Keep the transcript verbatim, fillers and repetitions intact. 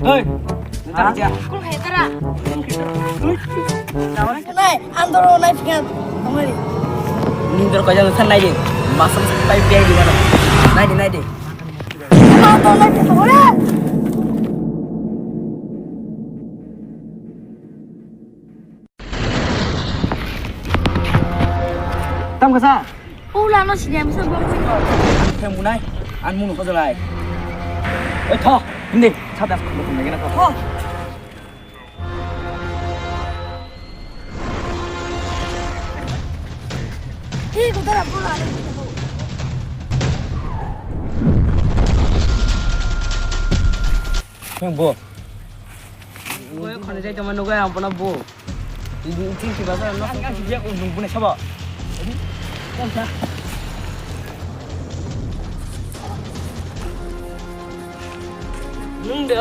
Hei. Kul khai tara. Nai, andoro nai phiya. Amari. Nindor kajal san nai de. Masam pai pai di mana. Nai de, nai de. Andoro nai phiya. Tam kasa. Pula no sini misa bom. Thembu nai, an munu khojalai. Oi tho, hindi. Sadas khumbu khumbu gena ko. Tho. Hi, kudara pula. Nang bo. Bo khone jai tongma nugwi ang bono bo. Tin kiba sa no. Ang si jak nung bune sabo. Nung de.